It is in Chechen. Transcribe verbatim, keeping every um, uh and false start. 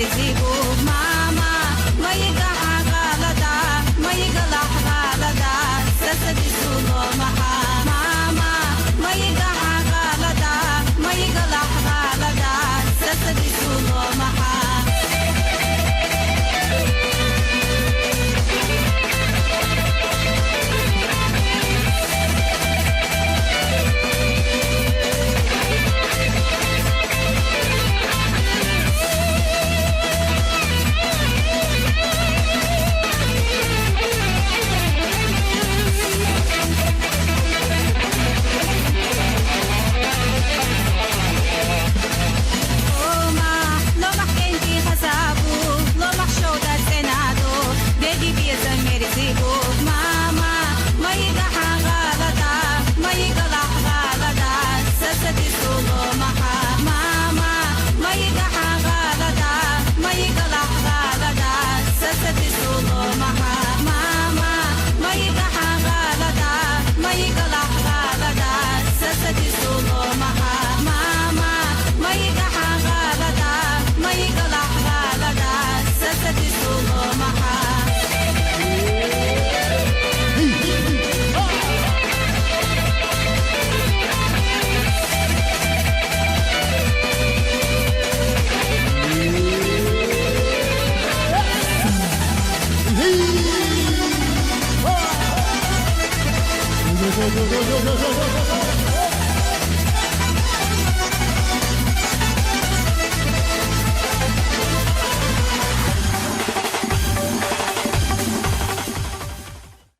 Мама, мыйгахьа гъалада, мыйгылахь гъалада, сэ сыдису ломыхьа. Мама, мыйгахьа гъалада, мыйгылахь гъалада, сэ сыдису ломыхьа. Ломыхь, ломыхь кӀэнди хьасабу, ломыхь шода цӀенадо, деги безэ мерзигу. Мама, мыйгахьа гъалада, мыйгылахь гъалада, сэ сыдису ломыхьа. Мама, мыйгахьа гъалада, мыйгылахь гъалада, сэ сыдису ломыхьа. Мама, мыйгахьа гъалада, мыйгылахь гъалада, сэ сыдису ломыхьа. Мама, мыйгахьа гъалада, мыйгылахь гъалада, сэ сыдису ломыхьа.